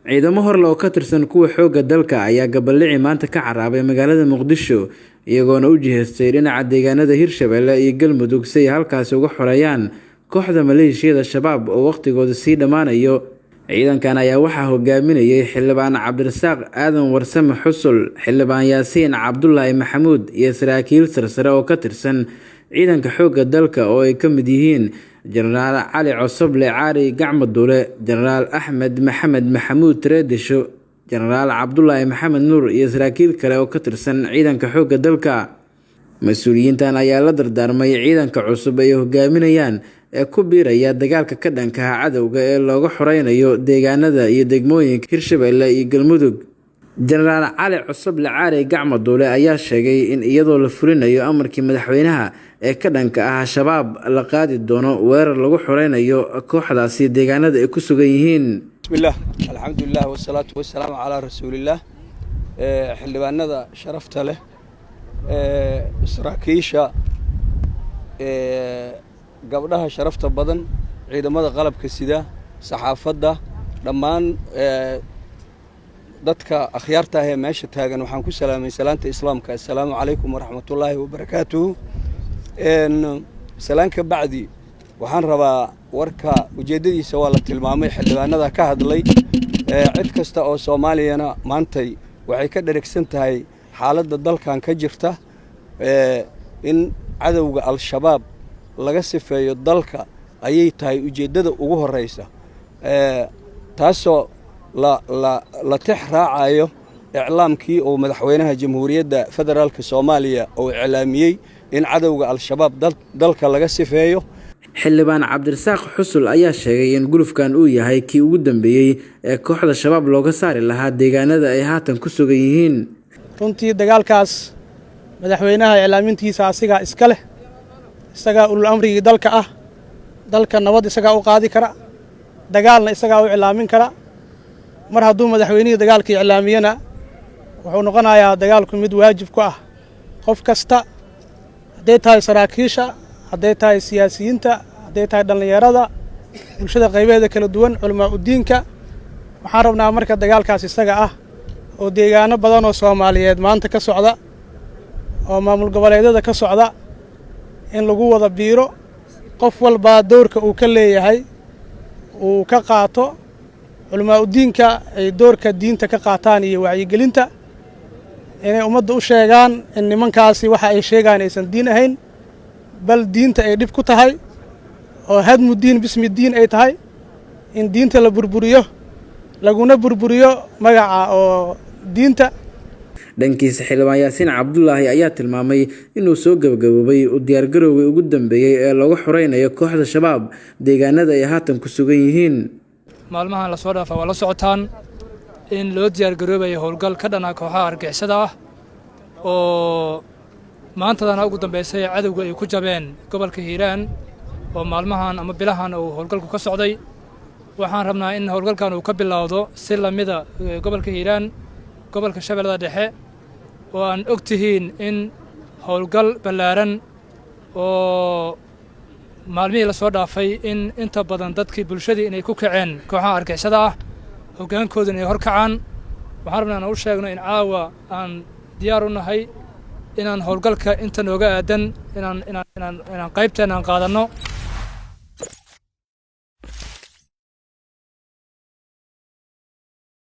Ciidamo horle oo ka tirsan kuwa xoogga dalka ayaa gabaldhici maanta ka carraabay magaalada Muqdisho, iyagoona u jihaystay dhinaca deegaanada Hirshabelle iyo Galmudug si ay halkaasi uga xoreeyaan kooxda maleeshiyada Shabaab oo waqtigooda sii dhammaanayo. Ciidankan ayaa waxaa hogaaminayay Xildhibaan Cabdirasaaq Aadan Warsame Xusul, Xildhibaan Yaasiin Cabdulaahi Maxamuud iyo saraakiil sarsare oo ka tirsan ciidanka xoogga dalka oo ay ka mid yihiin Jenaraal Cali Cosoble Caari Gacmo Duule, Jenaraal Axmed Maxamed Maxamuud Tareedisho, Jenaraal Cabdulaahi Maxamed Nuur iyo saraakiil kale oo ka tirsan ciidanka xoogga dalka. Mas-uuliyiintan ayaa la dardaarmay ciidanka cusub ay hogaaminayaan ee ku biiraya dagaalka ka dhanka ah cadowga ee looga xoreynayo deegaanada iyo degmooyinka Hirshabelle iyo Galmudug. Jenaraal Cali Cosoble Caari Gacmo Duule ayaa sheegay in iyadoo la fulinayo amarkii madaxweynaha ee ka dhanka ah Shabaab la qaadi doono weerar lagu xoreynayo kooxdaasi deegaanada ay ku sugan yihiin. Bismillaah, alxamdulilah, wasalaatu wasalaamu calaa rasuulillaah. Xildhibaanada sharafta leh, saraakiisha, gabdhaha sharafta badan, ciidamada qalabka sida, saxaafadda, dhammaan dadka akhyaarta ah ee meesha taagan, waxaan ku salaamay salaanta islaamka: assalaamu calaykum waraxmatullaahi wabarakaatuhu. Salaan ka bacdi, waxaan rabaa, warka ujeeddadiisa waa la tilmaamay, xildhibaanada ka hadlay. Cid kasta oo Soomaaliyana maantay waxay ka dheragsan tahay xaaladda dalkan ka jirta. In cadowga Al-Shabaab laga sifeeyo dalka ayay tahay ujeeddada ugu horreysa, taasoo la tix raacayo iclaamkii uu madaxweynaha Jamhuuriyadda Federaalka Soomaaliya uu iclaamiyey in cadowga Al-Shabaab dalka laga sifeeyo. Xildhibaan Cabdirasaaq Xusul ayaa sheegay in gulufkan uu yahay kii ugu dambeeyey ee kooxda Shabaab looga saari lahaa deegaanada ay haatan ku sugan yihiin. Runtii dagaalkaas madaxweynaha iclaamintiisa asigaa iska leh, isagaa ulul amrigii dalka ah. Dalka nabad isagaa u qaadi kara, dagaalna isagaa u iclaamin kara. Mar hadduu madaxweynihii dagaalka iclaamiyena, wuxuu noqonayaa dagaalku mid waajib ku ah qof kasta, hadday tahay saraakiisha, hadday tahay siyaasiyiinta, hadday tahay dhallinyarada, bulshada qaybaheeda kala duwan, culamaa udiinka. Waxaan rabnaa marka dagaalkaas isaga ah oo deegaano badan oo Soomaaliyeed maanta ka socda oo maamul goboleedyada ka socda in lagu wada biiro, qof walbaa doorka uu ka leeyahay uu ka qaato. Culamaa udiinka ay doorka diinta ka qaataan iyo wacyigelinta, inay ummadda u sheegaan in nimankaasi waxa ay sheegaan aysan diin ahayn, bal diinta ay dhib ku tahay, oo hadmu diin bismi diin ay tahay, in diinta la burburiyo, laguna burburiyo magaca oo diinta. Dhankiisa, Xildhibaan Yaasiin Cabdulaahi ayaa tilmaamay inuu soo gabagaboobay u diyaargarowgii ugu dambeeyey ee looga xoreynayo kooxda Shabaab deegaanada ay haatan ku sugan yihiin. Maalmahan lasoo dhaafa waa la socotaan in loo diyaargaroobayo howlgal ka dhana kooxaha argixisada ah, oo maantadana ugu dambaysay cadowga ay ku jabeen gobolka Hiiraan, oo maalmahan ama bilahan uu howlgalku ka socday. Waxaan rabnaa in howlgalkan uu ka bilowdo si lamida gobolka Hiiraan, gobolka Shabeellada Dhexe, oo aan og tihiin in howlgal ballaaran oo maalmihii la soo dhaafay in inta badan dadkii bulshadii inay ku kaceen kooxaha argixisada ah, hoggaankooduna inay hor kacaan. Waxaan rabnaa inaan u sheegno in caawa aan diyaar u nahay inaan howlgalka inta nooga aadan inaan inaan inaan inaan qaybteena aan qaadanno.